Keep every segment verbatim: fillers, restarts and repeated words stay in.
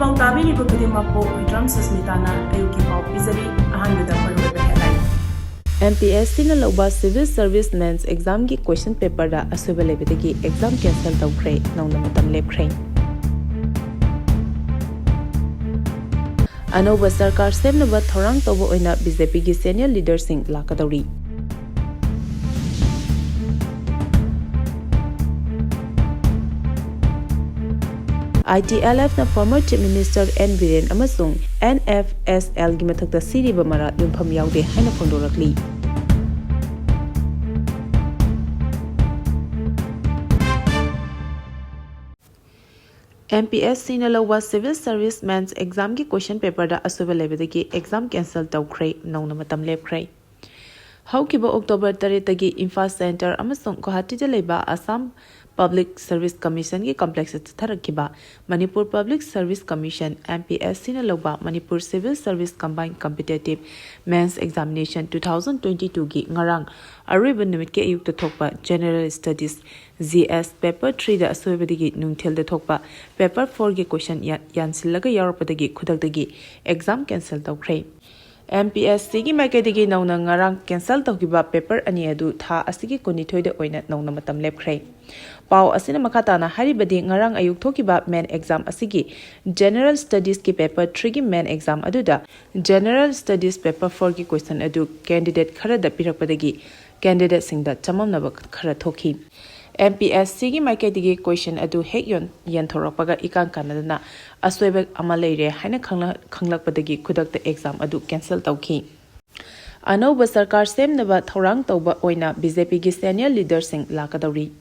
ꯄꯥꯎ ꯇꯥꯕꯤꯔꯤꯕ ꯈꯨꯗꯤꯡꯃꯛꯄꯨ ꯋꯤꯀ꯭ꯔꯝ ꯁꯁꯃꯤꯇꯥꯅ ꯑꯌꯨꯛꯀꯤ ꯄꯥꯎ ꯄꯤꯖꯔꯤ꯫ ꯑꯍꯥꯟꯕꯗ ꯃꯔꯨꯑꯣꯏꯕ headline꯫ ꯑꯦꯝ ꯄꯤ ꯑꯦꯁ ꯁꯤꯅ ꯂꯧꯕ civil service mains examꯒꯤ question paperꯗ ꯑꯁꯣꯏꯕ ꯂꯩꯕꯗꯒꯤ exam cancel ꯇꯧꯈ꯭ꯔꯦ, ꯅꯧꯅ ꯃꯇꯝ ꯂꯦꯞꯈ꯭ꯔꯦ꯫ ꯑꯅꯧꯕ ꯁꯔꯀꯥꯔ ꯁꯦꯝꯅꯕ ꯊꯧꯔꯥꯡ ꯇꯧꯕ ꯑꯣꯏꯅ BJPꯒꯤ senior leaderꯁꯤꯡ ꯂꯥꯛꯀꯗꯧꯔꯤ꯫ ITLFꯅ former Chief Minister N Biren ꯑꯃꯁꯨꯡ NFSLꯒꯤ ꯃꯊꯛꯇ ꯁꯤꯔꯤꯕ ꯃꯔꯥ ꯌꯨꯝꯐꯝ ꯌꯥꯎꯗꯦ ꯍꯥꯏꯅ ꯐꯣꯡꯗꯣꯔꯛꯂꯤ꯫ ꯑꯦꯝ ꯄꯤ ꯑꯦꯁ ꯁꯤꯅ ꯂꯧꯕ civil service mains examꯒꯤ question paperꯗ ꯑꯁꯣꯏꯕ ꯂꯩꯕꯗꯒꯤ exam cancel ꯇꯧꯈ꯭ꯔꯦ, ꯅꯧꯅ ꯃꯇꯝ ꯂꯦꯞꯈ꯭ꯔꯦ꯫ ꯍꯧꯈꯤꯕ October ꯇꯔꯦꯠꯇꯒꯤ ꯏꯝꯐꯥꯜ Centre ꯑꯃꯁꯨꯡ ꯒꯨꯋꯥꯍꯥꯇꯤꯗ ꯂꯩꯕ Assam Public Service Commissionꯒꯤ complexꯇ ꯆꯠꯊꯔꯛꯈꯤꯕ Manipur Public Service Commission, MPSCꯅ ꯂꯧꯕ Manipur Civil Service Combined Competitive Mains Examination two thousand twenty twoꯒꯤ ꯉꯔꯥꯡ ꯑꯔꯣꯏꯕ ꯅꯨꯃꯤꯠꯀꯤ ꯑꯌꯨꯛꯇ ꯊꯣꯛꯄ General Studies, GS, paper threeꯗ ꯑꯁꯣꯏꯕꯗꯒꯤ ꯅꯨꯡꯊꯤꯜꯗ ꯊꯣꯛꯄ paper fourꯒꯤ question ꯌꯥ-, ꯌꯥꯟꯁꯤꯜꯂꯒ ꯌꯥꯎꯔꯛꯄꯗꯒꯤ ꯈꯨꯗꯛꯇꯒꯤ exam cancel ꯇꯧꯈ꯭ꯔꯦ꯫ MPSCꯒꯤ ꯃꯥꯏꯀꯩꯗꯒꯤ ꯅꯧꯅ ꯉꯔꯥꯡ cancel ꯇꯧꯈꯤꯕ paper ꯑꯅꯤ ꯑꯗꯨ ꯊꯥ ꯑꯁꯤꯒꯤ ꯀꯨꯟꯅꯤꯊꯣꯏꯗ ꯑꯣꯏꯅ ꯅꯧꯅ ꯃꯇꯝ ꯂꯦꯞꯈ꯭ꯔꯦ꯫ ꯄꯥꯎ ꯑꯁꯤꯅ ꯃꯈꯥ ꯇꯥꯅ ꯍꯥꯏꯔꯤꯕꯗꯤ, ꯉꯔꯥꯡ ꯑꯌꯨꯛ ꯊꯣꯛꯈꯤꯕ main exam ꯑꯁꯤꯒꯤ General Studieski paper threeꯒꯤ main exam ꯑꯗꯨꯗ General Studies paper fourꯒꯤ question ꯑꯗꯨ candidate ꯈꯔꯗ ꯄꯤꯔꯛꯄꯗꯒꯤ candidateꯁꯤꯡꯗ ꯆꯃꯝꯅꯕ ꯈꯔ ꯊꯣꯛꯈꯤ꯫ MPSCꯒꯤ ꯃꯥꯏꯀꯩꯗꯒꯤ question ꯑꯗꯨ ꯍꯦꯛ ꯌꯣꯟ-, ꯌꯦꯟꯊꯣꯔꯛꯄꯒ ꯏꯀꯥꯟ ꯀꯥꯟꯅꯗꯅ ꯑꯁꯣꯏꯕ ꯑꯃ ꯂꯩꯔꯦ ꯍꯥꯏꯅ ꯈꯪꯂ-, ꯈꯪꯂꯛꯄꯗꯒꯤ ꯈꯨꯗꯛꯇ exam ꯑꯗꯨ cancel ꯇꯧꯈꯤ꯫ ꯑꯅꯧꯕ ꯁꯔꯀꯥꯔ ꯁꯦꯝꯅꯕ ꯊꯧꯔꯥꯡ ꯇꯧꯕ ꯑꯣꯏꯅ BJPꯒꯤ senior leaderꯁꯤꯡ ꯂꯥꯛꯀꯗꯧꯔꯤ꯫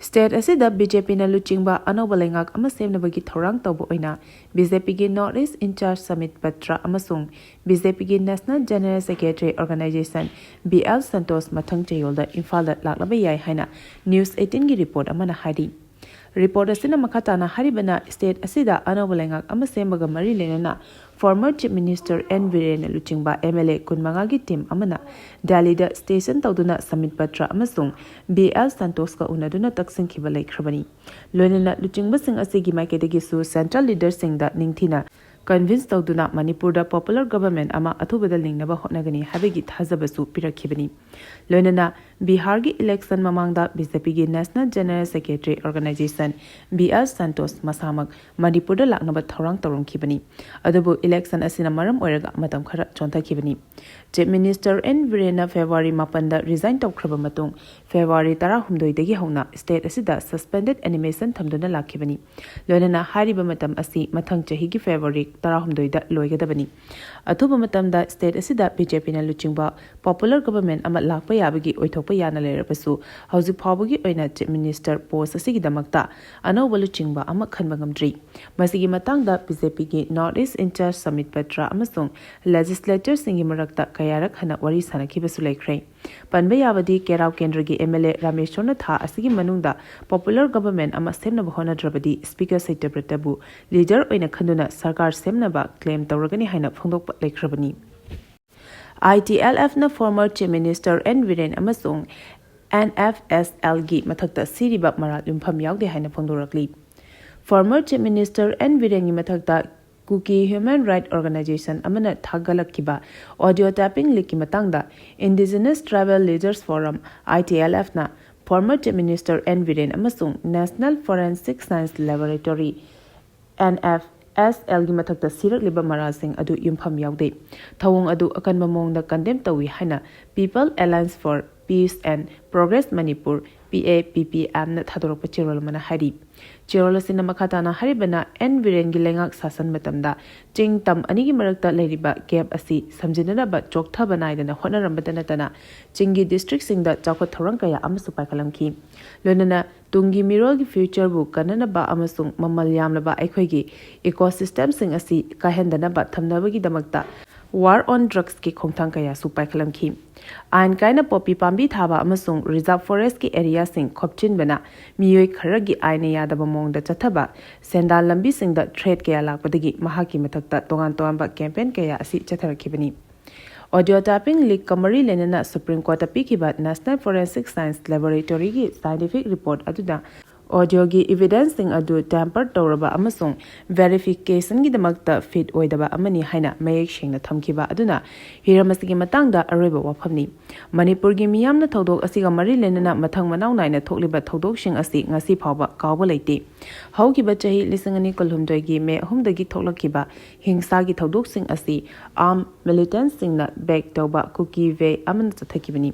State ꯑꯁꯤꯗ BJPꯅ ꯂꯨꯆꯤꯡꯕ ꯑꯅꯧꯕ ꯂꯩꯉꯥꯛ ꯑꯃ ꯁꯦꯝꯅꯕꯒꯤ ꯊꯧꯔꯥꯡ ꯇꯧꯕ ꯑꯣꯏꯅ BJPꯒꯤ North East in-charge Samit Patra ꯑꯃꯁꯨꯡ BJPꯒꯤ National General Secretary Organization B L Santosh ꯃꯊꯪ ꯆꯌꯣꯜꯗ ꯏꯝꯐꯥꯜꯗ ꯂꯥꯛꯂꯕ ꯌꯥꯏ ꯍꯥꯏꯅ News eighteenꯒꯤ report ꯑꯃꯅ ꯍꯥꯏꯔꯤ꯫ ꯔꯤꯄꯣꯔꯠ ꯑꯁꯤꯅ ꯃꯈꯥ ꯇꯥꯅ ꯍꯥꯏꯔꯤꯕꯅ, ꯁ꯭ꯇꯦꯠ ꯑꯁꯤꯗ ꯑꯅꯧꯕ ꯂꯩꯉꯥꯛ ꯑꯃ ꯁꯦꯝꯕꯒ ꯃꯔꯤ ꯂꯩꯅꯅ former Chief Minister N ꯕꯤꯔꯦꯟꯅ ꯂꯨꯆꯤꯡꯕ M L A ꯀꯨꯟꯃꯉꯥꯒꯤ ꯇꯤꯝ ꯑꯃꯅ ꯗꯦꯜꯂꯤꯗ ꯁ꯭ꯇꯦꯁꯟ ꯇꯧꯗꯨꯅ ꯁꯃꯤꯠ ꯄꯇ꯭ꯔ ꯑꯃꯁꯨꯡ ꯕꯤ ꯑꯦꯜ ꯁꯟꯇꯣꯁꯀ ꯎꯅꯗꯨꯅ ꯇꯛꯁꯤꯟꯈꯤꯕ ꯂꯩꯈ꯭ꯔꯕꯅꯤ꯫ ꯂꯣꯏꯅꯅ ꯂꯨꯆꯤꯡꯕꯁꯤꯡ ꯑꯁꯤꯒꯤ ꯃꯥꯏꯀꯩꯗꯒꯤꯁꯨ ꯁꯦꯟꯇ꯭ꯔꯦꯜ ꯂꯤꯗꯔꯁꯤꯡꯗ ꯅꯤꯡꯊꯤꯅ ꯀꯟꯚꯤꯟꯁ ꯇꯧꯗꯨꯅ ꯃꯅꯤꯄꯨꯔꯗ ꯄꯣꯄꯨꯂꯔ ꯒꯚꯔꯟꯃꯦꯟ ꯑꯃ ꯑꯊꯨꯕꯗ ꯂꯤꯡꯅꯕ ꯍꯣꯠꯅꯒꯅꯤ ꯍꯥꯏꯕꯒꯤ ꯊꯥꯖꯕꯁꯨ ꯄꯤꯔꯛꯈꯤꯕꯅꯤ꯫ ꯂꯣꯏꯅꯅ ꯕꯤꯍꯥꯔꯒꯤ ꯏꯂꯦꯛꯁꯟ ꯃꯃꯥꯡꯗ ꯕꯤ ꯖꯦ ꯄꯤꯒꯤ national general secretary organization B L Santhosh ꯃꯁꯥꯃꯛ ꯃꯅꯤꯄꯨꯔꯗ ꯂꯥꯛꯅꯕ ꯊꯧꯔꯥꯡ ꯇꯧꯔꯝꯈꯤꯕꯅꯤ꯫ ꯑꯗꯨꯕꯨ ꯏꯂꯦꯛꯁꯟ ꯑꯁꯤꯅ ꯃꯔꯝ ꯑꯣꯏꯔꯒ ꯃꯇꯝ ꯈꯔ ꯆꯣꯟꯊꯈꯤꯕꯅꯤ꯫ Chief Minister N ꯕꯤꯔꯦꯟꯅ ꯐꯦꯕ꯭ꯔꯨꯋꯥꯔꯤ ꯃꯥꯄꯟꯗ ꯔꯤꯖꯥꯏꯟ ꯇꯧꯈ꯭ꯔꯕ ꯃꯇꯨꯡ, ꯐꯦꯕ꯭ꯔꯨꯋꯥꯔꯤ ꯇꯔꯥꯍꯨꯝꯗꯣꯏꯗꯒꯤ ꯍꯧꯅ ꯁ꯭ꯇꯦꯠ ꯑꯁꯤꯗ ꯁꯁꯄꯦꯟꯗꯦꯗ ꯑꯦꯅꯤꯃꯦꯁꯟ ꯊꯝꯗꯨꯅ ꯂꯥꯛꯈꯤꯕꯅꯤ꯫ ꯂꯣꯏꯅꯅ ꯍꯥꯏꯔꯤꯕ ꯃꯇꯝ ꯑꯁꯤ ꯃꯊꯪ ꯆꯍꯤꯒꯤ ꯐꯦꯕ꯭ꯔꯨꯋꯥꯔꯤ ꯇꯔꯥꯍꯨꯝꯗꯣꯏꯗ ꯂꯣꯏꯒꯗꯕꯅꯤ꯫ ꯑꯊꯨꯕ ꯃꯇꯝꯗ ꯁ꯭ꯇꯦꯠ ꯑꯁꯤꯗ ꯕꯤ ꯖꯦ ꯄꯤꯅ ꯂꯨꯆꯤꯡꯕ ꯄꯣꯄꯨꯂꯔ ꯒꯚꯔꯟꯃꯦꯟ ꯑꯃ ꯂꯥꯛꯄ ꯌꯥꯕꯒꯤ ꯑꯣꯏꯊꯣꯛꯄ ꯌꯥꯅ ꯂꯩꯔꯕꯁꯨ, ꯍꯧꯖꯤꯛ ꯐꯥꯎꯕꯒꯤ ꯑꯣꯏꯅ ꯆꯤꯐ ꯃꯤꯅꯤꯁꯇꯔ ꯄꯣꯁ ꯑꯁꯤꯒꯤꯗꯃꯛꯇ ꯑꯅꯧꯕ ꯂꯨꯆꯤꯡꯕ ꯑꯃ ꯈꯟꯕ ꯉꯝꯗ꯭ꯔꯤ꯫ ꯃꯁꯤꯒꯤ ꯃꯇꯥꯡꯗ ꯕꯤ ꯖꯦ ꯄꯤꯒꯤ north east in-charge submit Patra ꯑꯃꯁꯨꯡ ꯂꯦꯖꯤꯁꯂꯦꯇꯔꯁꯤꯡꯒꯤ ꯃꯔꯛꯇ ꯀꯌꯥꯔꯛ ꯍꯟꯅ ꯋꯥꯔꯤ ꯁꯥꯅꯈꯤꯕꯁꯨ ꯂꯩꯈ꯭ꯔꯦ꯫ ꯄꯟꯕ ꯌꯥꯕꯗꯤ, ꯀꯦꯔꯥꯎ ꯀꯦꯟꯗ꯭ꯔꯒꯤ M L A ꯔꯥꯃꯦꯁ꯭ꯋꯔꯅ ꯊꯥ ꯑꯁꯤꯒꯤ ꯃꯅꯨꯡꯗ ꯄꯣꯄꯨꯂꯔ ꯒꯚꯔꯟꯃꯦꯟ ꯑꯃ ꯁꯦꯝꯅꯕ ꯍꯣꯠꯅꯗ꯭ꯔꯕꯗꯤ, ꯁ꯭ꯄꯤꯀꯔ ꯁꯇ꯭ꯌꯕ꯭ꯔꯇꯕꯨ ꯂꯤꯗꯔ ꯑꯣꯏꯅ ꯈꯟꯗꯨꯅ ꯁꯔꯀꯥꯔ ꯁꯦꯝꯅꯕ ꯀ꯭ꯂꯦꯝ ꯇꯧꯔꯒꯅꯤ ꯍꯥꯏꯅ ꯐꯣꯡꯗꯣꯛꯄ ꯂꯩꯈ꯭ꯔꯕꯅꯤ꯫ I T L F ꯅ former Chief Minister N Biren ꯑꯃꯁꯨꯡ N F S L ꯒꯤ ꯃꯊꯛꯇ ꯁꯤꯔꯤꯕ ꯃꯔꯥꯜ ꯌꯨꯝꯐꯝ ꯌꯥꯎꯗꯦ ꯍꯥꯏꯅ ꯐꯣꯡꯗꯣꯔꯛꯂꯤ꯫ Former Chief Minister N ꯕꯤꯔꯦꯟꯒꯤ ꯃꯊꯛꯇ ꯀꯨꯀꯤ Human Right Organization ꯑꯃꯅ ꯊꯥꯒꯠꯂꯛꯈꯤꯕ audio tapping leak ꯀꯤ ꯃꯇꯥꯡꯗ, Indigenous Tribal Leaders Forum, I T L F ꯅ former Chief Minister N Biren ꯑꯃꯁꯨꯡ National Forensic Science Laboratory, N F S L ꯒꯤ ꯃꯊꯛꯇ ꯁꯤꯔꯛꯂꯤꯕ ꯃꯔꯥꯜꯁꯤꯡ ꯑꯗꯨ ꯌꯨꯝꯐꯝ ꯌꯥꯎꯗꯦ꯫ ꯊꯧꯑꯣꯡ ꯑꯗꯨ ꯑꯀꯟꯕ ꯃꯑꯣꯡꯗ condemn ꯇꯧꯏ ꯍꯥꯏꯅ People Alliance for Peace and Progress Manipur, P A P P M ꯅ ꯊꯥꯗꯣꯔꯛꯄ ꯆꯦꯔꯣꯜ ꯑꯃꯅ ꯍꯥꯏꯔꯤ꯫ ꯆꯦꯔꯣꯜ ꯑꯁꯤꯅ ꯃꯈꯥ ꯇꯥꯅ ꯍꯥꯏꯔꯤꯕꯅ, ꯑꯦꯟ ꯕꯤꯔꯦꯟꯒꯤ ꯂꯩꯉꯥꯛ ꯁꯥꯁꯟ ꯃꯇꯝꯗ ꯆꯤꯡ ꯇꯝ ꯑꯅꯤꯒꯤ ꯃꯔꯛꯇ ꯂꯩꯔꯤꯕ gap ꯑꯁꯤ ꯁꯝꯖꯤꯟꯅꯅꯕ ꯆꯣꯛꯊꯕ ꯅꯥꯏꯗꯅ ꯍꯣꯠꯅꯔꯝꯕꯇ ꯅꯠꯇꯅ, ꯆꯤꯡꯒꯤ district ꯁꯤꯡꯗ ꯆꯥꯎꯈꯠ ꯊꯧꯔꯥꯡ ꯀꯌꯥ ꯑꯃꯁꯨ ꯄꯥꯏꯈꯠꯂꯝꯈꯤ꯫ ꯂꯣꯏꯅꯅ ꯇꯨꯡꯒꯤ ꯃꯤꯔꯣꯜꯒꯤ future ꯕꯨ ꯀꯟꯅꯅꯕ ꯑꯃꯁꯨꯡ ꯃꯃꯜ ꯌꯥꯝꯂꯕ ꯑꯩꯈꯣꯏꯒꯤ ecosystem ꯁꯤꯡ ꯑꯁꯤ ꯀꯥꯏꯍꯟꯗꯅꯕ ꯊꯝꯅꯕꯒꯤꯗꯃꯛꯇ War on Drugsꯀꯤ ꯈꯣꯡꯊꯥꯡ ꯀꯌꯥꯁꯨ ꯄꯥꯏꯈꯠꯂꯝꯈꯤ꯫ ꯑꯥꯏꯟ ꯀꯥꯏꯅ ꯄꯣꯄꯤ ꯄꯥꯝꯕꯤ ꯊꯥꯕ ꯑꯃꯁꯨꯡ reserve forestꯀꯤ areaꯁꯤꯡ ꯈꯣꯞꯆꯤꯟꯕꯅ ꯃꯤꯑꯣꯏ ꯈꯔꯒꯤ ꯑꯥꯏꯟꯅ ꯌꯥꯗꯕ ꯃꯑꯣꯡꯗ ꯆꯠꯊꯕ ꯁꯦꯟꯗꯥꯟ ꯂꯝꯕꯤꯁꯤꯡꯗ threat ꯀꯌꯥ ꯂꯥꯛꯄꯗꯒꯤ ꯃꯍꯥꯛꯀꯤ ꯃꯊꯛꯇ ꯇꯣꯉꯥꯟ ꯇꯣꯉꯥꯟꯕ campaign ꯀꯌꯥ ꯑꯁꯤ ꯆꯠꯊꯔꯛꯈꯤꯕꯅꯤ꯫ Audio tapping leakꯀ ꯃꯔꯤ ꯂꯩꯅꯅ Supreme Courtꯇ ꯄꯤꯈꯤꯕ National Forensic Science Laboratoryꯒꯤ scientific report ꯑꯗꯨꯗ audioꯒꯤ evidenceꯁꯤꯡ ꯑꯗꯨ tamper ꯇꯧꯔꯕ ꯑꯃꯁꯨꯡ verificationꯒꯤꯗꯃꯛꯇ fit ꯑꯣꯏꯗꯕ ꯑꯃꯅꯤ ꯍꯥꯏꯅ ꯃꯌꯦꯛ ꯁꯦꯡꯅ ꯊꯝꯈꯤꯕ ꯑꯗꯨꯅ ꯍꯤꯔꯝ ꯑꯁꯤꯒꯤ ꯃꯇꯥꯡꯗ ꯑꯔꯣꯏꯕ ꯋꯥꯐꯝꯅꯤ꯫ ꯃꯅꯤꯄꯨꯔꯒꯤ ꯃꯤꯌꯥꯝꯅ ꯊꯧꯗꯣꯛ ꯑꯁꯤꯒ ꯃꯔꯤ ꯂꯩꯅꯅ ꯃꯊꯪ ꯃꯅꯥꯎ ꯅꯥꯏꯅ ꯊꯣꯛꯂꯤꯕ ꯊꯧꯗꯣꯛꯁꯤꯡ ꯑꯁꯤ ꯉꯁꯤ ꯐꯥꯎꯕ ꯀꯥꯎꯕ ꯂꯩꯇꯦ꯫ ꯍꯧꯈꯤꯕ ꯆꯍꯤ ꯂꯤꯁꯤꯡ ꯑꯅꯤ ꯀꯨꯟꯍꯨꯝꯗꯣꯏꯒꯤ ꯃꯦ ꯑꯍꯨꯝꯗꯒꯤ ꯊꯣꯛꯂꯛꯈꯤꯕ ꯍꯤꯡꯁꯥꯒꯤ ꯊꯧꯗꯣꯛꯁꯤꯡ ꯑꯁꯤ armed militantꯁꯤꯡꯅ back ꯇꯧꯕ ꯀꯨꯀꯤ ꯋꯦ ꯑꯃꯅ ꯆꯠꯊꯈꯤꯕꯅꯤ꯫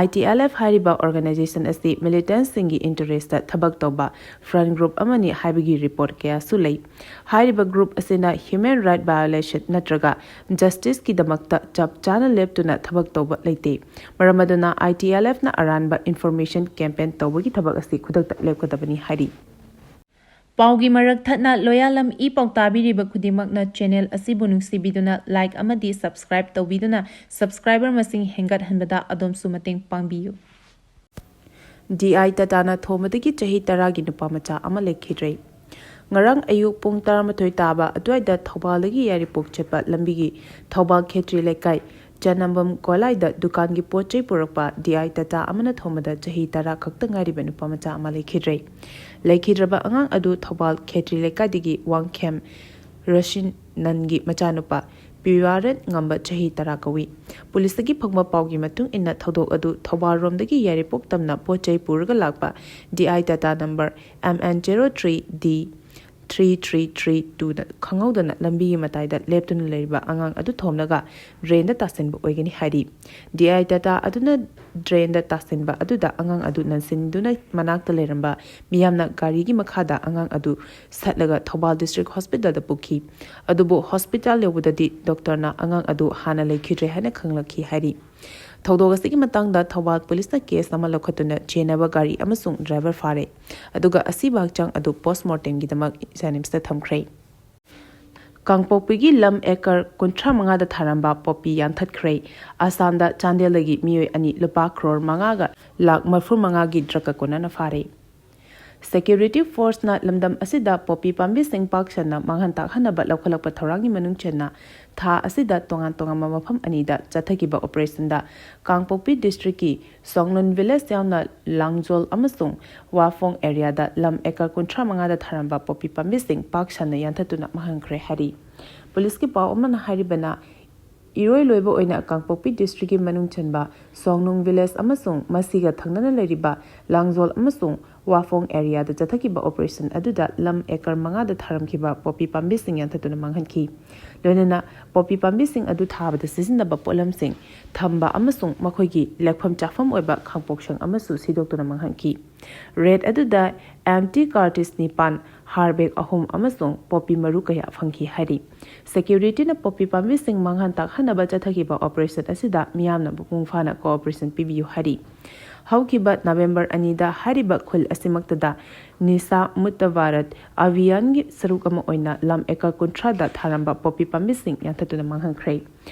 ITLF ꯍꯥꯏꯔꯤꯕ organization ꯑꯁꯤ militantꯁꯤꯡꯒꯤ interestꯇ ꯊꯕꯛ ꯇꯧꯕ front group ꯑꯃꯅꯤ ꯍꯥꯏꯕꯒꯤ report ꯀꯌꯥꯁꯨ ꯂꯩ꯫ ꯍꯥꯏꯔꯤꯕ group ꯑꯁꯤꯅ human right violation ꯅꯠꯇ꯭ꯔꯒ justiceꯀꯤꯗꯃꯛꯇ ꯆꯞ ꯆꯥꯅ ꯂꯦꯞꯇꯨꯅ ꯊꯕꯛ ꯇꯧꯕ ꯂꯩꯇꯦ꯫ ꯃꯔꯝ ꯑꯗꯨꯅ ITLFꯅ ꯑꯔꯥꯟꯕ information campaign ꯇꯧꯕꯒꯤ ꯊꯕꯛ ꯑꯁꯤ ꯈꯨꯗꯛꯇ ꯂꯦꯞꯀꯗꯕꯅꯤ ꯍꯥꯏꯔꯤ꯫ ꯄꯥꯎꯒꯤ ꯃꯔꯛ ꯊꯠꯅ ꯂꯣꯌꯥꯂꯝ ꯏ ꯄꯥꯎ ꯇꯥꯕꯤꯔꯤꯕ ꯈꯨꯗꯤꯡꯃꯛꯅ channel ꯑꯁꯤꯕꯨ ꯅꯨꯡꯁꯤꯕꯤꯗꯨꯅ like ꯑꯃꯗꯤ subscribe ꯇꯧꯕꯤꯗꯨꯅ subscriber ꯃꯁꯤꯡ ꯍꯦꯟꯒꯠꯍꯟꯕꯗ ꯑꯗꯣꯝꯁꯨ ꯃꯇꯦꯡ ꯄꯥꯡꯕꯤꯌꯨ꯫ DI Tataꯅ ꯊꯣꯝꯕꯗꯒꯤ ꯆꯍꯤ ꯇꯔꯥꯒꯤ ꯅꯨꯄꯥ ꯃꯆꯥ ꯑꯃ ꯂꯩꯈꯤꯗ꯭ꯔꯦ꯫ ꯉꯔꯥꯡ ꯑꯌꯨꯛ ꯄꯨꯡ ꯇꯔꯥꯃꯥꯊꯣꯏ ꯇꯥꯕ ꯑꯗꯨꯋꯥꯏꯗ ꯊꯧꯕꯥꯜꯗꯒꯤ ꯌꯥꯏꯔꯤꯄꯣꯛ ꯆꯠꯄ ꯂꯝꯕꯤꯒꯤ ꯊꯧꯕꯥꯜ ꯈꯦꯇ꯭ꯔꯤ ꯂꯩꯀꯥꯏ ꯆꯅꯝꯕꯝ ꯒꯣꯂꯥꯏꯗ ꯗꯨꯀꯥꯟꯒꯤ ꯄꯣꯠ ꯆꯩ ꯄꯨꯔꯛꯄ DI Tata ꯑꯃꯅ ꯊꯣꯝꯕꯗ ꯆꯍꯤ ꯇꯔꯥ ꯈꯛꯇ ꯉꯥꯏꯔꯤꯕ ꯅꯨꯄꯥ ꯃꯆꯥ ꯑꯃ ꯂꯩꯈꯤꯗ꯭ꯔꯦ꯫ ꯂꯩꯈꯤꯗ꯭ꯔꯕ ꯑꯉꯥꯡ ꯑꯗꯨ ꯊꯧꯕꯥꯜ ꯈꯦꯇ꯭ꯔꯤ ꯂꯩꯀꯥꯏꯗꯒꯤ ꯋꯥꯡꯈꯦꯝ ꯔꯣꯁꯤꯅꯟꯒꯤ ꯃꯆꯥꯅꯨꯄꯥ ꯄꯤꯋꯥꯔꯠ ꯉꯝꯕ ꯆꯍꯤ ꯇꯔꯥ ꯀꯧꯏ꯫ ꯄꯨꯂꯤꯁꯇꯒꯤ ꯐꯪꯕ ꯄꯥꯎꯒꯤ ꯃꯇꯨꯡ ꯏꯟꯅ ꯊꯧꯗꯣꯛ ꯑꯗꯨ ꯊꯧꯕꯥꯜꯔꯣꯝꯗꯒꯤ ꯌꯥꯏꯔꯤꯄꯣꯛ ꯇꯝꯅ ꯄꯣꯠ ꯆꯩ ꯄꯨꯔꯒ ꯂꯥꯛꯄ DI Tata number MN zero three D three three three twoꯗ ꯈꯪꯍꯧꯗꯅ ꯂꯝꯕꯤꯒꯤ ꯃꯇꯥꯏꯗ ꯂꯦꯞꯇꯨꯅ ꯂꯩꯔꯤꯕ ꯑꯉꯥꯡ ꯑꯗꯨ ꯊꯣꯝꯂꯒ drainꯗ ꯇꯥꯁꯤꯟꯕ ꯑꯣꯏꯒꯅꯤ ꯍꯥꯏꯔꯤ꯫ DI Tata ꯑꯗꯨꯅ drainꯗ ꯇꯥꯁꯤꯟꯕ ꯑꯗꯨꯗ ꯑꯉꯥꯡ ꯑꯗꯨ ꯅꯟꯁꯤꯟꯗꯨꯅ ꯃꯅꯥꯛꯇ ꯂꯩꯔꯝꯕ ꯃꯤꯌꯥꯝꯅ ꯒꯥꯔꯤꯒꯤ ꯃꯈꯥꯗ ꯑꯉꯥꯡ ꯑꯗꯨ ꯁꯠꯂꯒ ꯊꯧꯕꯥꯜ district hospitalꯗ ꯄꯨꯈꯤ꯫ ꯑꯗꯨꯕꯨ hospital ꯌꯧꯕꯗꯗꯤ doctorꯅ ꯑꯉꯥꯡ ꯑꯗꯨ ꯍꯥꯟꯅ ꯂꯩꯈꯤꯗ꯭ꯔꯦ ꯍꯥꯏꯅ ꯈꯪꯂꯛꯈꯤ ꯍꯥꯏꯔꯤ꯫ ꯊꯧꯗꯣꯛ ꯑꯁꯤꯒꯤ ꯃꯇꯥꯡꯗ ꯊꯧꯕꯥꯜ ꯄꯨꯂꯤꯁꯅ case ꯑꯃ ꯂꯧꯈꯠꯇꯨꯅ ꯆꯦꯟꯅꯕ ꯒꯥꯔꯤ ꯑꯃꯁꯨꯡ driver ꯐꯥꯔꯦ꯫ ꯑꯗꯨꯒ ꯑꯁꯤꯕ ꯍꯛꯆꯥꯡ ꯑꯗꯨ postmortemꯒꯤꯗꯃꯛ JNIMSꯇ ꯊꯝꯈ꯭ꯔꯦ꯫ ꯀꯥꯡꯄꯣꯛꯄꯤꯒꯤ ꯂꯝ ꯑꯦꯀꯔ ꯀꯨꯟꯊ꯭ꯔꯥ ꯃꯉꯥꯗ ꯊꯥꯔꯝꯕ ꯄꯣꯄꯤ ꯌꯥꯟꯊꯠꯈ꯭ꯔꯦ꯫ ꯑꯁꯥꯝꯗ ꯆꯥꯟꯗꯦꯜꯗꯒꯤ ꯃꯤꯑꯣꯏ ꯑꯅꯤ ꯂꯨꯄꯥ ꯀ꯭ꯔꯣꯔ ꯃꯉꯥꯒ ꯂꯥꯈ ꯃꯔꯤꯐꯨ ꯃꯉꯥꯒꯤ ꯗ꯭ꯔꯒꯀ ꯀꯣꯟꯅꯅ ꯐꯥꯔꯦ꯫ ꯁꯦꯀ꯭ꯌꯨꯔꯤꯇꯤ ꯐꯣꯔꯁꯅ ꯂꯝꯗꯝ ꯑꯁꯤꯗ ꯄꯣꯄꯤ ꯄꯥꯝꯕꯤꯁꯤꯡ ꯄꯥꯛ ꯁꯟꯅ ꯃꯥꯡꯍꯟ ꯇꯥꯛꯍꯟꯅꯕ ꯂꯧꯈꯠꯂꯛꯄ ꯊꯧꯔꯥꯡꯒꯤ ꯃꯅꯨꯡ ꯆꯟꯅ ꯊꯥ ꯑꯁꯤꯗ ꯇꯣꯉꯥꯟ ꯇꯣꯉꯥꯟꯕ ꯃꯐꯝ ꯑꯅꯤꯗ ꯆꯠꯊꯈꯤꯕ ꯑꯣꯄꯔꯦꯁꯟꯗ ꯀꯥꯡꯄꯣꯛꯄꯤ ꯗꯤꯁꯇ꯭ꯔꯤꯛꯀꯤ ꯁꯣꯡꯅꯨꯟ ꯚꯤꯂꯦꯖ ꯌꯥꯎꯅ ꯂꯥꯡꯖꯣꯜ ꯑꯃꯁꯨꯡ ꯋꯥꯐꯣꯡ ꯑꯦꯔꯤꯌꯥꯗ ꯂꯝ ꯑꯦꯀꯔ ꯀꯨꯟꯊ꯭ꯔꯥ ꯃꯉꯥꯗ ꯊꯥꯔꯝꯕ ꯄꯣꯄꯤ ꯄꯥꯝꯕꯤꯁꯤꯡ ꯄꯥꯛ ꯁꯟꯅ ꯌꯥꯟꯊꯠꯇꯨꯅ ꯃꯥꯡꯍꯟꯈ꯭ꯔꯦ ꯍꯥꯏꯔꯤ꯫ ꯄꯨꯂꯤꯁꯀꯤ ꯄꯥꯎ ꯑꯃꯅ ꯍꯥꯏꯔꯤꯕꯅ, ꯏꯔꯣꯏ ꯂꯣꯏꯕ ꯑꯣꯏꯅ ꯀꯥꯡꯄꯣꯛꯄꯤ ꯗꯤꯁꯇ꯭ꯔꯤꯛꯀꯤ ꯃꯅꯨꯡ ꯆꯟꯕ ꯁꯣꯡꯅꯨꯡ ꯚꯤꯂꯦꯖ ꯑꯃꯁꯨꯡ ꯃꯁꯤꯒ ꯊꯪꯅꯅ ꯂꯩꯔꯤꯕ ꯂꯥꯡꯖꯣꯜ ꯑꯃꯁꯨꯡ ꯋꯥꯐꯣꯡ ꯑꯦꯔꯤꯌꯥꯗ ꯆꯠꯊꯈꯤꯕ ꯑꯣꯄꯔꯦꯁꯟ ꯑꯗꯨꯗ ꯂꯝ ꯑꯦꯀꯔ ꯃꯉꯥꯗ ꯊꯥꯔꯝꯈꯤꯕ ꯄꯣꯄꯤ ꯄꯥꯝꯕꯤꯁꯤꯡ ꯌꯥꯟꯊꯠꯇꯨꯅ ꯃꯥꯡꯍꯟꯈꯤ꯫ ꯂꯣꯏꯅꯅ ꯄꯣꯄꯤ ꯄꯥꯝꯕꯤꯁꯤꯡ ꯑꯗꯨ ꯊꯥꯕꯗ ꯁꯤꯖꯤꯟꯅꯕ ꯄꯣꯠꯂꯝꯁꯤꯡ ꯊꯝꯕ ꯑꯃꯁꯨꯡ ꯃꯈꯣꯏꯒꯤ ꯂꯦꯛꯐꯝ ꯆꯥꯐꯝ ꯑꯣꯏꯕ ꯈꯥꯡꯄꯣꯛꯁꯪ ꯑꯃꯁꯨ ꯁꯤꯗꯣꯛꯇꯨꯅ ꯃꯥꯡꯍꯟꯈꯤ꯫ ꯔꯦꯗ ꯑꯗꯨꯗ ꯑꯦꯟꯇꯤ ꯀꯥꯔꯇꯤꯁ ꯅꯤꯄꯥꯟ, ꯍꯥꯔꯕꯦꯛ ꯑꯍꯨꯝ ꯑꯃꯁꯨꯡ ꯄꯣꯄꯤ ꯃꯔꯨ ꯀꯌꯥ ꯐꯪꯈꯤ ꯍꯥꯏꯔꯤ꯫ ꯁꯦꯀ꯭ꯌꯨꯔꯤꯇꯤꯅ ꯄꯣꯄꯤ ꯄꯥꯝꯕꯤꯁꯤꯡ ꯃꯥꯡꯍꯟ ꯇꯥꯛꯍꯟꯅꯕ ꯆꯠꯊꯈꯤꯕ ꯑꯣꯄꯔꯦꯁꯟ ꯑꯁꯤꯗ ꯃꯤꯌꯥꯝꯅ ꯃꯄꯨꯡ ꯐꯥꯅ ꯀꯣꯑꯣꯄꯔꯦꯁꯟ ꯄꯤꯕꯤꯌꯨ ꯍꯥꯏꯔꯤ꯫ ꯍꯧꯈꯤꯕ ꯅꯕꯦꯝꯕꯔ ꯑꯅꯤꯗ ꯍꯥꯏꯔꯤꯕ ꯈꯨꯜ ꯑꯁꯤꯃꯛꯇꯗ ꯅꯤꯁꯥ ꯃꯨꯛꯇ ꯚꯥꯔꯠ ꯑꯚꯤꯌꯥꯟꯒꯤ ꯁꯔꯨꯛ ꯑꯃ ꯑꯣꯏꯅ ꯂꯝ ꯑꯦꯀꯔ ꯀꯨꯟꯊ꯭ꯔꯥꯗ ꯊꯥꯔꯝꯕ ꯄꯣꯄꯤ ꯄꯥꯝꯕꯤꯁꯤꯡ ꯌꯥꯟꯊꯠꯇꯨꯅ ꯃꯥꯡꯍꯟꯈ꯭ꯔꯦ꯫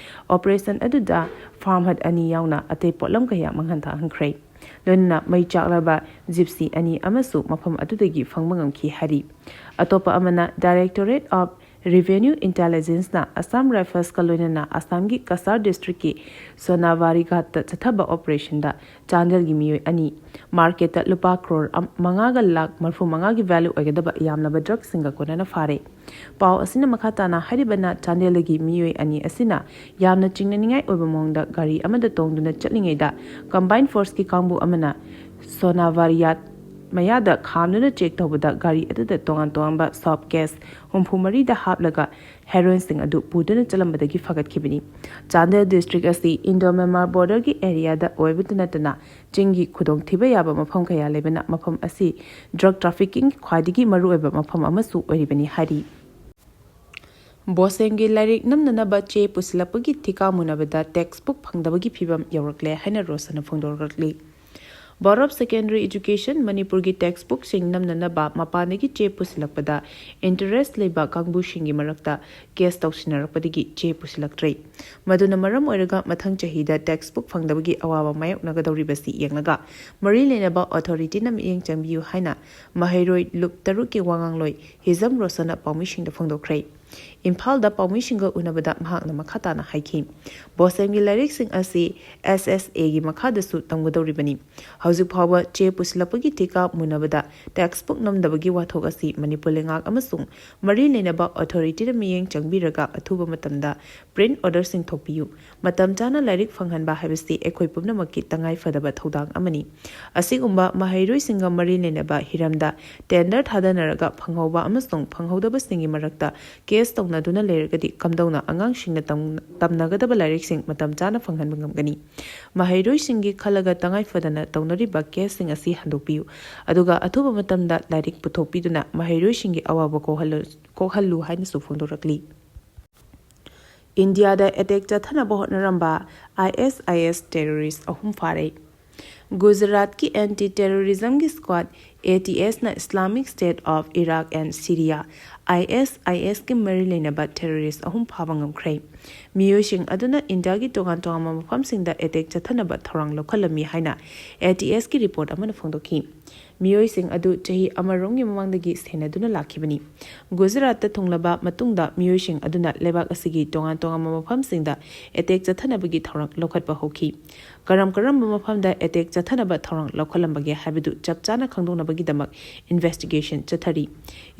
ꯑꯣꯄꯔꯦꯁꯟ ꯑꯗꯨꯗ ꯐꯥꯔꯝ ꯍꯠ ꯑꯅꯤ ꯌꯥꯎꯅ ꯑꯇꯩ ꯄꯣꯠꯂꯝ ꯀꯌꯥ ꯃꯥꯡꯍꯟ ꯇꯥꯛꯍꯟꯈ꯭ꯔꯦ꯫ ꯂꯣꯏꯅꯅ ꯃꯩ ꯆꯥꯛꯂꯕ ꯖꯤꯞꯁꯤ ꯑꯅꯤ ꯑꯃꯁꯨ ꯃꯐꯝ ꯑꯗꯨꯗꯒꯤ ꯐꯪꯕ ꯉꯝꯈꯤ ꯍꯥꯏꯔꯤ꯫ ꯑꯇꯣꯞꯄ ꯑꯃꯅ Directorate of Revenue Intelligenceꯅ ꯑꯁꯥꯝ ꯔꯥꯏꯐꯜꯁꯀ ꯂꯣꯏꯅꯅ ꯑꯁꯥꯝꯒꯤ ꯀꯁꯥꯔ ꯗꯤꯁꯇ꯭ꯔꯤꯛꯀꯤ ꯁꯣꯅꯥꯕꯥꯔꯤ ꯘꯥꯠꯇ ꯆꯠꯊꯕ ꯑꯣꯄꯔꯦꯁꯟꯗ ꯆꯥꯟꯗꯦꯜꯒꯤ ꯃꯤꯑꯣꯏ ꯑꯅꯤ, ꯃꯥꯔꯀꯦꯠꯇ ꯂꯨꯄꯥ ꯀ꯭ꯔꯣꯔ ꯑꯝ-, ꯃꯉꯥꯒ ꯂꯥꯈ ꯃꯔꯤꯐꯨ ꯃꯉꯥꯒꯤ ꯚꯦꯂꯨ ꯑꯣꯏꯒꯗꯕ ꯌꯥꯝꯂꯕ ꯗ꯭ꯔꯒꯁꯤꯡꯒ ꯀꯣꯟꯅꯅ ꯐꯥꯔꯦ꯫ ꯄꯥꯎ ꯑꯁꯤꯅ ꯃꯈꯥ ꯇꯥꯅ ꯍꯥꯏꯔꯤꯕꯅ, ꯆꯥꯟꯗꯦꯜꯗꯒꯤ ꯃꯤꯑꯣꯏ ꯑꯅꯤ ꯑꯁꯤꯅ ꯌꯥꯝꯅ ꯆꯤꯡꯅꯅꯤꯡꯉꯥꯏ ꯑꯣꯏꯕ ꯃꯑꯣꯡꯗ ꯒꯥꯔꯤ ꯑꯃꯗ ꯇꯣꯡꯗꯨꯅ ꯆꯠꯂꯤꯉꯩꯗ ꯀꯝꯕꯥꯏꯟ ꯐꯣꯔꯁꯀꯤ ꯀꯥꯡꯕꯨ ꯑꯃꯅ ꯁꯣꯅꯥꯕꯥꯔꯤꯌꯥꯠ ꯃꯌꯥꯗ ꯈꯥꯝꯗꯨꯅ ꯆꯦꯛ ꯇꯧꯕꯗ ꯒꯥꯔꯤ ꯑꯗꯨꯗ ꯇꯣꯉꯥꯟ ꯇꯣꯉꯥꯟꯕ ꯁꯣꯞ ꯀꯦꯁ ꯍꯨꯝꯐꯨ ꯃꯔꯤꯗ ꯍꯥꯞꯂꯒ ꯍꯦꯔꯣꯏꯟꯁꯤꯡ ꯑꯗꯨ ꯄꯨꯗꯨꯅ ꯆꯠꯂꯝꯕꯗꯒꯤ ꯐꯥꯒꯠꯈꯤꯕꯅꯤ꯫ ꯆꯥꯟꯗꯦꯜ ꯗꯤꯁꯇ꯭ꯔꯤꯛ ꯑꯁꯤ ꯏꯟꯗꯣ ꯃ꯭ꯌꯥꯟꯃꯥꯔ ꯕꯣꯔꯗꯔꯒꯤ ꯑꯦꯔꯤꯌꯥꯗ ꯑꯣꯏꯕꯇ ꯅꯠꯇꯅ ꯆꯤꯡꯒꯤ ꯈꯨꯗꯣꯡꯊꯤꯕ ꯌꯥꯕ ꯃꯐꯝ ꯀꯌꯥ ꯂꯩꯕꯅ ꯃꯐꯝ ꯑꯁꯤ ꯗ꯭ꯔꯒ ꯇ꯭ꯔꯥꯐꯤꯀꯤꯡꯒꯤ ꯈ꯭ꯋꯥꯏꯗꯒꯤ ꯃꯔꯨꯑꯣꯏꯕ ꯃꯐꯝ ꯑꯃꯁꯨ ꯑꯣꯏꯔꯤꯕꯅꯤ ꯍꯥꯏꯔꯤ꯫ ꯕꯣꯁꯦꯝꯒꯤ ꯂꯥꯏꯔꯤꯛ ꯅꯝꯅꯅꯕ ꯆꯦ ꯄꯨꯁꯤꯜꯂꯛꯄꯒꯤ ꯊꯤꯀꯥ ꯃꯨꯅꯕꯗ ꯇꯦꯛꯁ ꯕꯨꯛ ꯐꯪꯗꯕꯒꯤ ꯐꯤꯕꯝ ꯌꯧꯔꯛꯂꯦ ꯍꯥꯏꯅ ꯔꯣꯁꯟꯅ ꯐꯣꯡꯗꯣꯔꯛꯂꯤ꯫ Board of Secondary Education ꯃꯅꯤꯄꯨꯔꯒꯤ ꯇꯦꯛꯁ ꯕꯨꯛꯁꯤꯡ ꯅꯝꯅꯅꯕ ꯃꯄꯥꯟꯗꯒꯤ ꯆꯦ ꯄꯨꯁꯤꯜꯂꯛꯄꯗ ꯏꯟꯇꯔꯦꯁ ꯂꯩꯕ ꯀꯥꯡꯕꯨꯁꯤꯡꯒꯤ ꯃꯔꯛꯇ ꯀꯦꯁ ꯇꯧꯁꯤꯟꯅꯔꯛꯄꯗꯒꯤ ꯆꯦ ꯄꯨꯁꯤꯜꯂꯛꯇ꯭ꯔꯦ꯫ ꯃꯗꯨꯅ ꯃꯔꯝ ꯑꯣꯏꯔꯒ ꯃꯊꯪ ꯆꯍꯤꯗ ꯇꯦꯛꯁ ꯕꯨꯛ ꯐꯪꯗꯕꯒꯤ ꯑꯋꯥꯕ ꯃꯥꯌꯣꯛꯅꯒꯗꯧꯔꯤꯕꯁꯤ ꯌꯦꯡꯂꯒ ꯃꯔꯤ ꯂꯩꯅꯕ ꯑꯣꯊꯣꯔꯤꯇꯤꯅ ꯃꯤꯠꯌꯦꯡ ꯆꯪꯕꯤꯌꯨ ꯍꯥꯏꯅ ꯃꯍꯩꯔꯣꯏ ꯂꯨꯞ ꯇꯔꯨꯛꯀꯤ ꯋꯥꯉꯥꯡꯂꯣꯏ ꯍꯤꯖꯝ ꯔꯣꯁꯟꯅ ꯄꯥꯎꯃꯤꯁꯤꯡꯗ ꯐꯣꯡꯗꯣꯛꯈ꯭ꯔꯦ꯫ ꯏꯝꯐꯥꯜꯗ ꯄꯥꯎꯃꯤꯁꯤꯡꯒ ꯎꯅꯕꯗ ꯃꯍꯥꯛꯅ ꯃꯈꯥ ꯇꯥꯅ ꯍꯥꯏꯈꯤ, ꯕꯣꯁꯦꯝꯒꯤ ꯂꯥꯏꯔꯤꯛꯁꯤꯡ ꯑꯁꯤ ꯑꯦꯁ ꯑꯦꯁ ꯑꯦꯒꯤ ꯃꯈꯥꯗꯁꯨ ꯇꯝꯒꯗꯧꯔꯤꯕꯅꯤ꯫ ꯍꯧꯖꯤꯛ ꯐꯥꯎꯕ ꯆꯦ ꯄꯨꯁꯤꯜꯂꯛꯄꯒꯤ ꯊꯤꯀꯥ ꯃꯨꯟꯅꯕꯗ ꯇꯦꯛꯁ ꯕꯨꯛ ꯅꯝꯗꯕꯒꯤ ꯋꯥꯊꯣꯛ ꯑꯁꯤ ꯃꯅꯤꯄꯨꯔ ꯂꯩꯉꯥꯛ ꯑꯃꯁꯨꯡ ꯃꯔꯤ ꯂꯩꯅꯕ ꯑꯣꯊꯣꯔꯤꯇꯤꯅ ꯃꯤꯠꯌꯦꯡ ꯆꯪꯕꯤꯔꯒ ꯑꯊꯨꯕ ꯃꯇꯝꯗ ꯄ꯭ꯔꯤꯟꯠ ꯑꯣꯔꯗꯔꯁꯤꯡ ꯊꯣꯛꯄꯤꯌꯨ꯫ ꯃꯇꯝ ꯆꯥꯅ ꯂꯥꯏꯔꯤꯛ ꯐꯪꯍꯟꯕ ꯍꯥꯏꯕꯁꯤ ꯑꯩꯈꯣꯏ ꯄꯨꯝꯅꯃꯛꯀꯤ ꯇꯉꯥꯏ ꯐꯗꯕ ꯊꯧꯗꯥꯡ ꯑꯃꯅꯤ꯫ ꯑꯁꯤꯒꯨꯝꯕ ꯃꯍꯩꯔꯣꯏꯁꯤꯡꯒ ꯃꯔꯤ ꯂꯩꯅꯕ ꯍꯤꯔꯝꯗ ꯇꯦꯟꯗꯔ ꯊꯥꯗꯅꯔꯒ ꯐꯪꯍꯧꯕ ꯑꯃꯁꯨꯡ ꯐꯪꯍꯧꯗꯕꯁꯤꯡꯒꯤ ꯃꯔꯛꯇ ꯀꯦꯁ ꯇꯧꯅꯗꯨꯅ ꯂꯩꯔꯒꯗꯤ ꯀꯝꯗꯧꯅ ꯑꯉꯥꯡꯁꯤꯡꯅ ꯇꯝ-, ꯇꯝꯅꯒꯗꯕ ꯂꯥꯏꯔꯤꯛꯁꯤꯡ ꯃꯇꯝ ꯆꯥꯅ ꯐꯪꯍꯟꯕ ꯉꯝꯒꯅꯤ? ꯃꯍꯩꯔꯣꯏꯁꯤꯡꯒꯤ ꯈꯜꯂꯒ ꯇꯉꯥꯏ ꯐꯗꯅ ꯇꯧꯅꯔꯤꯕ ꯀꯦꯁꯁꯤꯡ ꯑꯁꯤ ꯍꯟꯗꯣꯛꯄꯤꯌꯨ, ꯑꯗꯨꯒ ꯑꯊꯨꯕ ꯃꯇꯝꯗ ꯂꯥꯏꯔꯤꯛ ꯄꯨꯊꯣꯛꯄꯤꯗꯨꯅ ꯃꯍꯩꯔꯣꯏꯁꯤꯡꯒꯤ ꯑꯋꯥꯕ ꯀꯣꯛꯍꯜꯂꯨ-, ꯀꯣꯛꯍꯜꯂꯨ ꯍꯥꯏꯅꯁꯨ ꯐꯣꯡꯗꯣꯔꯛꯂꯤ꯫ ꯏꯟꯗꯤꯌꯥꯗ ꯑꯦꯇꯦꯛ ꯆꯠꯊꯅꯕ ꯍꯣꯠꯅꯔꯝꯕ ꯑꯥꯏ ꯑꯦꯁ ꯑꯥꯏ ꯑꯦꯁ ꯇꯦꯔꯣꯔꯤꯁ ꯑꯍꯨꯝ ꯐꯥꯔꯦ꯫ ꯒꯨꯖꯔꯥꯠꯀꯤ ꯑꯦꯟꯇꯤ ꯇꯦꯔꯣꯔꯤꯖꯝꯒꯤ ꯁ꯭ꯀ꯭ꯋꯥꯗ, ꯑꯦ ꯇꯤ ꯑꯦꯁꯅ Islamic State of Iraq and Syria, I S I ꯑꯦꯁꯀꯤ ꯃꯔꯤ ꯂꯩꯅꯕ ꯇꯦꯔꯣꯔꯤꯁ ꯑꯍꯨꯝ ꯐꯥꯕ ꯉꯝꯈ꯭ꯔꯦ꯫ ꯃꯤꯑꯣꯏꯁꯤꯡ ꯑꯗꯨꯅ ꯏꯟꯗꯤꯌꯥꯒꯤ ꯇꯣꯉꯥꯟ ꯇꯣꯉꯥꯟꯕ ꯃꯐꯝꯁꯤꯡꯗ ꯑꯦꯇꯦꯛ ꯆꯠꯊꯅꯕ ꯊꯧꯔꯥꯡ ꯂꯧꯈꯠꯂꯝꯃꯤ ꯍꯥꯏꯅ ꯑꯦ ꯇꯤ ꯑꯦꯁꯀꯤ ꯔꯤꯄꯣꯔꯠ ꯑꯃꯅ ꯐꯣꯡꯗꯣꯛꯈꯤ꯫ ꯃꯤꯑꯣꯏꯁꯤꯡ ꯑꯗꯨ ꯆꯍꯤ ꯑꯃꯔꯣꯝꯒꯤ ꯃꯃꯥꯡꯗꯒꯤ ꯁꯦꯟꯅꯗꯨꯅ ꯂꯥꯛꯈꯤꯕꯅꯤ꯫ ꯒꯨꯖꯔꯥꯠꯇ ꯊꯨꯡꯂꯕ ꯃꯇꯨꯡꯗ ꯃꯤꯑꯣꯏꯁꯤꯡ ꯑꯗꯨꯅ ꯂꯩꯕꯥꯛ ꯑꯁꯤꯒꯤ ꯇꯣꯉꯥꯟ ꯇꯣꯉꯥꯟꯕ ꯃꯐꯝꯁꯤꯡꯗ ꯑꯦꯇꯦꯛ ꯆꯠꯊꯅꯕꯒꯤ ꯊꯧꯔꯥꯡ ꯂꯧꯈꯠꯄ ꯍꯧꯈꯤ꯫ ꯀꯔꯝ ꯀꯔꯝꯕ ꯃꯐꯝꯗ ꯑꯦꯇꯦꯛ ꯆꯠꯊꯅꯕ ꯊꯧꯔꯥꯡ ꯂꯧꯈꯠꯂꯝꯕꯒꯦ ꯍꯥꯏꯕꯗꯨ ꯆꯞ ꯆꯥꯅ ꯈꯪꯗꯣꯛꯅꯕꯒꯤꯗꯃꯛ ꯏꯟꯚꯦꯁꯇꯤꯒꯦꯁꯟ ꯆꯠꯊꯔꯤ꯫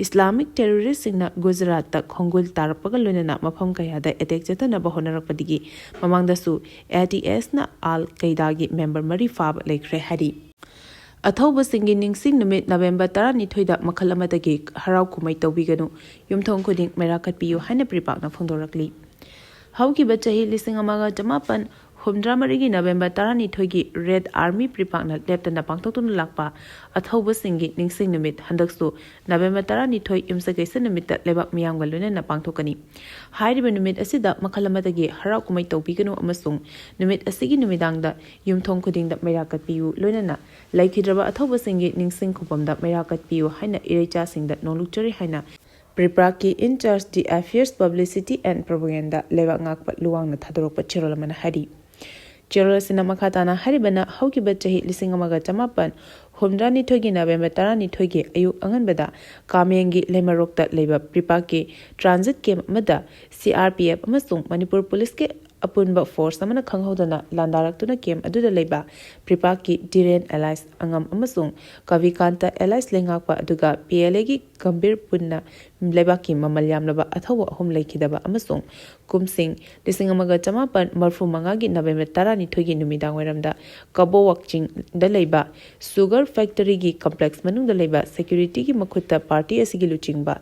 ꯏꯁꯂꯥꯃꯤꯛ ꯇꯦꯔꯣꯔꯤꯁꯁꯤꯡꯅ ꯒꯨꯖꯔꯥꯠꯇ ꯈꯣꯡꯒꯨꯜ ꯇꯥꯔꯛꯄꯒ ꯂꯣꯏꯅꯅ ꯃꯐꯝ ꯀꯌꯥꯗ ꯑꯦꯇꯦꯛ ꯆꯠꯊꯅꯕ ꯍꯣꯠꯅꯔꯛꯄꯗꯒꯤ ꯃꯃꯥꯡꯗꯁꯨ ꯑꯦ ꯇꯤ ꯑꯦꯁꯅ ꯑꯜ ꯀꯩꯗꯥꯒꯤ ꯃꯦꯝꯕꯔ ꯃꯔꯤ ꯐꯥꯕ ꯂꯩꯈ꯭ꯔꯦ ꯍꯥꯏꯔꯤ꯫ ꯑꯊꯧꯕꯁꯤꯡꯒꯤ ꯅꯤꯡꯁꯤꯡ ꯅꯨꯃꯤꯠ ꯅꯕꯦꯝꯕꯔ ꯇꯔꯥꯅꯤꯊꯣꯏꯗ ꯃꯈꯜ ꯑꯃꯗꯒꯤ ꯍꯔꯥꯎ ꯀꯨꯝꯍꯩ ꯇꯧꯕꯤꯒꯅꯨ, ꯌꯨꯝꯊꯣꯡ ꯈꯨꯗꯤꯡ ꯃꯩꯔꯥ ꯀꯠꯄꯤꯌꯨ ꯍꯥꯏꯅ ꯄ꯭ꯔꯤꯄꯥꯛꯅ ꯐꯣꯡꯗꯣꯔꯛꯂꯤ꯫ ꯍꯧꯈꯤꯕ ꯆꯍꯤ ꯂꯤꯁꯤꯡ ꯑꯃꯒ ꯆꯃꯥꯄꯟ ꯍꯨꯝꯗ꯭ꯔꯥ ꯃꯔꯤꯒꯤ ꯅꯕꯦꯝꯕꯔ ꯇꯔꯥꯅꯤꯊꯣꯏꯒꯤ ꯔꯦꯗ ꯑꯥꯔꯃꯤ ꯄ꯭ꯔꯤꯄꯥꯛꯅ ꯂꯦꯞꯇꯅ ꯄꯥꯡꯊꯣꯛꯇꯨꯅ ꯂꯥꯛꯄ ꯑꯊꯧꯕꯁꯤꯡꯒꯤ ꯅꯤꯡꯁꯤꯡ ꯅꯨꯃꯤꯠ ꯍꯟꯗꯛꯁꯨ ꯅꯕꯦꯝꯕꯔ ꯇꯔꯥꯅꯤꯊꯣꯏ ꯌꯨꯝꯁꯀꯩꯁ ꯅꯨꯃꯤꯠꯇ ꯂꯩꯕꯥꯛ ꯃꯤꯌꯥꯝꯒ ꯂꯣꯏꯅꯅ ꯄꯥꯡꯊꯣꯛꯀꯅꯤ꯫ ꯍꯥꯏꯔꯤꯕ ꯅꯨꯃꯤꯠ ꯑꯁꯤꯗ ꯃꯈꯜ ꯑꯃꯠꯇꯒꯤ ꯍꯔꯥꯎ ꯀꯨꯝꯍꯩ ꯇꯧꯕꯤꯒꯅꯨ ꯑꯃꯁꯨꯡ ꯅꯨꯃꯤꯠ ꯑꯁꯤꯒꯤ ꯅꯨꯃꯤꯗꯥꯡꯗ ꯌꯨꯝꯊꯣꯡ ꯈꯨꯗꯤꯡꯗ ꯃꯩꯔꯥ ꯀꯠꯄꯤꯌꯨ, ꯂꯣꯏꯅꯅ ꯂꯩꯈꯤꯗ꯭ꯔꯕ ꯑꯊꯧꯕꯁꯤꯡꯒꯤ ꯅꯤꯡꯁꯤꯡ ꯈꯨꯕꯝꯗ ꯃꯩꯔꯥ ꯀꯠꯄꯤꯌꯨ ꯍꯥꯏꯅ ꯏꯔꯩꯆꯥꯁꯤꯡꯗ ꯅꯣꯡꯂꯨꯛꯆꯔꯤ ꯍꯥꯏꯅ ꯄ꯭ꯔꯤꯄ꯭ꯔꯥꯛꯀꯤ in charge the affairs publicity and propaganda ꯂꯩꯕꯥꯛ ꯉꯥꯛꯄ ꯂꯨꯋꯥꯡꯅ ꯊꯥꯗꯣꯔꯛꯄ ꯆꯦꯔꯣꯜ ꯑꯃꯅ ꯍꯥꯏꯔꯤ꯫ ꯆꯦꯔꯣꯜ ꯑꯁꯤꯅ ꯃꯈꯥ ꯇꯥꯅ ꯍꯥꯏꯔꯤꯕꯅ ꯍꯧꯈꯤꯕ ꯆꯍꯤ ꯂꯤꯁꯤꯡ ꯑꯃꯒ ꯆꯃꯥꯄꯟ ꯍꯨꯝꯗ꯭ꯔꯥꯅꯤꯊꯣꯏꯒꯤ ꯅꯕꯦꯝꯕꯔ ꯇꯔꯥꯅꯤꯊꯣꯏꯒꯤ ꯑꯌꯨꯛ ꯑꯉꯟꯕꯗ ꯀꯥꯃꯦꯡꯒꯤ ꯂꯩꯃꯔꯣꯛꯇ ꯂꯩꯕ ꯄ꯭ꯔꯤꯄꯥꯛꯀꯤ ꯇ꯭ꯔꯥꯟꯖꯤꯠ ꯀꯦꯝꯞ ꯑꯃꯗ ꯁꯤ ꯑꯥꯔ ꯄꯤ ꯑꯦꯐ ꯑꯃꯁꯨꯡ ꯃꯅꯤꯄꯨꯔ ꯄꯨꯂꯤꯁꯀꯤ ꯑꯄꯨꯟꯕ ꯐꯣꯔꯁ ꯑꯃꯅ ꯈꯪꯍꯧꯗꯅ ꯂꯥꯟꯗꯥꯔꯛꯇꯨꯅ ꯀꯦꯝꯞ ꯑꯗꯨꯗ ꯂꯩꯕ ꯄ꯭ꯔꯤꯄꯥꯛꯀꯤ ꯙꯤꯔꯦꯟ ꯑꯦꯂꯥꯏꯁ ꯑꯉꯝ ꯑꯃꯁꯨꯡ ꯀꯕꯤꯀꯥꯟꯇ ꯑꯦꯂꯥꯏꯁ ꯂꯩꯉꯥꯛꯄ, ꯑꯗꯨꯒ ꯄꯤ ꯑꯦꯜ ꯑꯦꯒꯤ ꯒꯝꯚꯤꯔ ꯄꯨꯟꯅ ꯂꯩꯕꯥꯛꯀꯤ ꯃꯃꯜ ꯌꯥꯝꯂꯕ ꯑꯊꯧꯕ ꯑꯍꯨꯝ ꯂꯩꯈꯤꯗꯕ ꯑꯃꯁꯨꯡ ꯀꯨꯝꯁꯤꯡ ꯂꯤꯁꯤꯡ ꯑꯃꯒ ꯆꯃꯥꯄꯟ ꯃꯔꯤꯐꯨ ꯃꯉꯥꯒꯤ ꯅꯕꯦꯝꯕꯔ ꯇꯔꯥꯅꯤꯊꯣꯏꯒꯤ ꯅꯨꯃꯤꯗꯥꯡ ꯋꯥꯏꯔꯝꯗ ꯀꯕꯣ ꯋꯥꯛꯆꯤꯡꯗ ꯂꯩꯕ ꯁꯨꯒꯔ ꯐꯦꯛꯇꯔꯤꯒꯤ ꯀꯝꯄ꯭ꯂꯦꯛꯁ ꯃꯅꯨꯡꯗ ꯂꯩꯕ ꯁꯦꯀ꯭ꯌꯨꯔꯤꯇꯤꯒꯤ ꯃꯈꯨꯠꯇ ꯄꯥꯔꯇꯤ ꯑꯁꯤꯒꯤ ꯂꯨꯆꯤꯡꯕ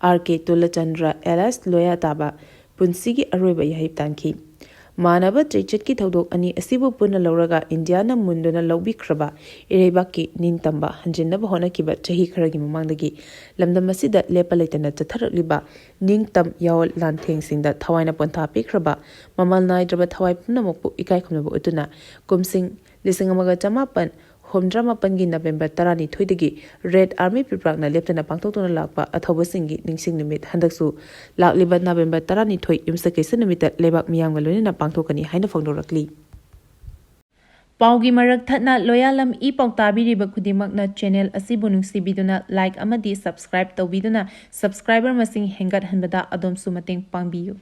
ꯑꯥꯔ ꯀꯦ ꯇꯨꯂꯆꯟꯗ꯭ꯔ ꯑꯦꯂꯥꯏꯁ ꯂꯣꯌꯥ ꯇꯥꯕ ꯄꯨꯟꯁꯤꯒꯤ ꯑꯔꯣꯏꯕ ꯌꯥꯍꯤꯞ ꯇꯥꯟꯈꯤ꯫ ꯃꯥꯟꯅꯕ ꯆꯩꯆꯠꯀꯤ ꯊꯧꯗꯣꯛ ꯑꯅꯤ ꯑꯁꯤꯕꯨ ꯄꯨꯟꯅ ꯂꯧꯔꯒ ꯏꯟꯗꯤꯌꯥꯅ ꯃꯨꯟꯗꯨꯅ ꯂꯧꯕꯤꯈ꯭ꯔꯕ ꯏꯔꯩꯕꯥꯛꯀꯤ ꯅꯤꯡꯇꯝꯕ ꯍꯟꯖꯤꯟꯅꯕ ꯍꯣꯠꯅꯈꯤꯕ ꯆꯍꯤ ꯈꯔꯒꯤ ꯃꯃꯥꯡꯗꯒꯤ ꯂꯝꯗꯝ ꯑꯁꯤꯗ ꯂꯦꯞꯄ ꯂꯩꯇꯅ ꯆꯠꯊꯔꯛꯂꯤꯕ ꯅꯤꯡꯇꯝ ꯌꯥꯑꯣꯜ ꯂꯥꯟꯊꯦꯡꯁꯤꯡꯗ ꯊꯋꯥꯏꯅ ꯄꯣꯟꯊꯥ ꯄꯤꯈ꯭ꯔꯕ ꯃꯃꯜ ꯅꯥꯏꯗ꯭ꯔꯕ ꯊꯋꯥꯏ ꯄꯨꯝꯅꯃꯛꯄꯨ ꯏꯀꯥꯏ ꯈꯨꯝꯅꯕ ꯎꯠꯇꯨꯅ ꯀꯨꯝꯁꯤꯡ ꯂꯤꯁꯤꯡ ꯑꯃꯒ ꯆꯃꯥꯄꯟ ꯍꯨꯝꯗ꯭ꯔꯥ ꯃꯥꯄꯟꯒꯤ ꯅꯕꯦꯝꯕꯔ ꯇꯔꯥꯅꯤꯊꯣꯏꯗꯒꯤ ꯔꯦꯗ ꯑꯥꯔꯃꯤ ꯄ꯭ꯔꯤꯄꯥꯛꯅ ꯂꯦꯞꯇꯅ ꯄꯥꯡꯊꯣꯛꯇꯨꯅ ꯂꯥꯛꯄ ꯑꯊꯧꯕꯁꯤꯡꯒꯤ ꯅꯤꯡꯁꯤꯡ ꯅꯨꯃꯤꯠ ꯍꯟꯗꯛꯁꯨ ꯂꯥꯛꯂꯤꯕ ꯅꯕꯦꯝꯕꯔ ꯇꯔꯥꯅꯤꯊꯣꯏ ꯌꯨꯝꯁꯀꯩꯁ ꯅꯨꯃꯤꯠꯇ ꯂꯩꯕꯥꯛ ꯃꯤꯌꯥꯝꯒ ꯂꯣꯏꯅꯅ ꯄꯥꯡꯊꯣꯛꯀꯅꯤ ꯍꯥꯏꯅ ꯐꯣꯡꯗꯣꯔꯛꯂꯤ꯫ ꯄꯥꯎꯒꯤ ꯃꯔꯛ ꯊꯠꯅ ꯂꯣꯌꯥꯂꯝ ꯏ ꯄꯥꯎ ꯇꯥꯕꯤꯔꯤꯕ ꯈꯨꯗꯤꯡꯃꯛꯅ ꯆꯦꯅꯦꯜ ꯑꯁꯤꯕꯨ ꯅꯨꯡꯁꯤꯕꯤꯗꯨꯅ ꯂꯥꯏꯛ ꯑꯃꯗꯤ ꯁꯕꯁꯀ꯭ꯔꯥꯏꯕ ꯇꯧꯕꯤꯗꯨꯅ ꯁꯕꯁꯀ꯭ꯔꯥꯏꯕꯔ ꯃꯁꯤꯡ ꯍꯦꯟꯒꯠꯍꯟꯕꯗ ꯑꯗꯣꯝꯁꯨ ꯃꯇꯦꯡ ꯄꯥꯡꯕꯤꯌꯨ꯫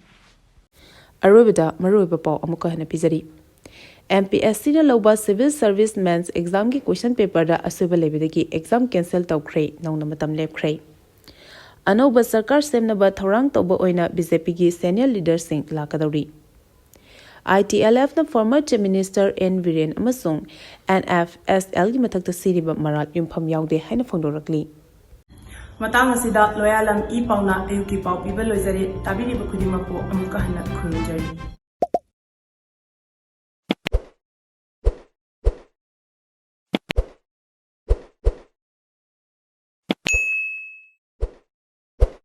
ꯑꯔꯣꯏꯕꯗ ꯃꯔꯨꯑꯣꯏꯕ ꯄꯥꯎ ꯑꯃꯨꯛꯀ ꯍꯟꯅ ꯄꯤꯖꯔꯤ꯫ ꯑꯦꯝ ꯄꯤ ꯑꯦꯁ ꯁꯤꯅ ꯂꯧꯕ ꯁꯤꯚꯤꯜ ꯁꯔꯚꯤꯁ ꯃꯦꯟꯁ ꯑꯦꯛꯖꯥꯝꯒꯤ ꯀꯣꯏꯁꯟ ꯄꯦꯄꯔꯗ ꯑꯁꯣꯏꯕ ꯂꯩꯕꯗꯒꯤ ꯑꯦꯛꯖꯥꯝ ꯀꯦꯟꯁꯦꯜ ꯇꯧꯈ꯭ꯔꯦ, ꯅꯧꯅ ꯃꯇꯝ ꯂꯦꯞꯈ꯭ꯔꯦ꯫ ꯑꯅꯧꯕ ꯁꯔꯀꯥꯔ ꯁꯦꯝꯅꯕ ꯊꯧꯔꯥꯡ ꯇꯧꯕ ꯑꯣꯏꯅ ꯕꯤ ꯖꯦ ꯄꯤꯒꯤ ꯁꯦꯅꯤꯌꯔ ꯂꯤꯗꯔꯁꯤꯡ ꯂꯥꯛꯀꯗꯧꯔꯤ꯫ ꯑꯥꯏ ꯇꯤ ꯑꯦꯜ ꯑꯦꯐꯅ former chief minister N Biren ꯑꯃꯁꯨꯡ ꯑꯦꯟ ꯑꯦꯐ ꯑꯦꯁ ꯑꯦꯜꯒꯤ ꯃꯊꯛꯇ ꯁꯤꯔꯤꯕ ꯃꯔꯥꯜ ꯌꯨꯝꯐꯝ ꯌꯥꯎꯗꯦ ꯍꯥꯏꯅ ꯐꯣꯡꯗꯣꯔꯛꯂꯤ꯫ ꯃꯇꯥꯡ ꯑꯁꯤꯗ ꯂꯣꯌꯥꯂꯝ ꯏ ꯄꯥꯎꯅ ꯑꯌꯨꯛꯀꯤ ꯄꯥꯎ ꯄꯤꯕ ꯂꯣꯏꯖꯔꯦ꯫ ꯇꯥꯕꯤꯔꯤꯕ ꯈꯨꯗꯤꯡꯃꯛꯄꯨ ꯑꯃꯨꯛꯀ ꯍꯟꯅ ꯈꯨꯔꯨꯝꯖꯔꯤ꯫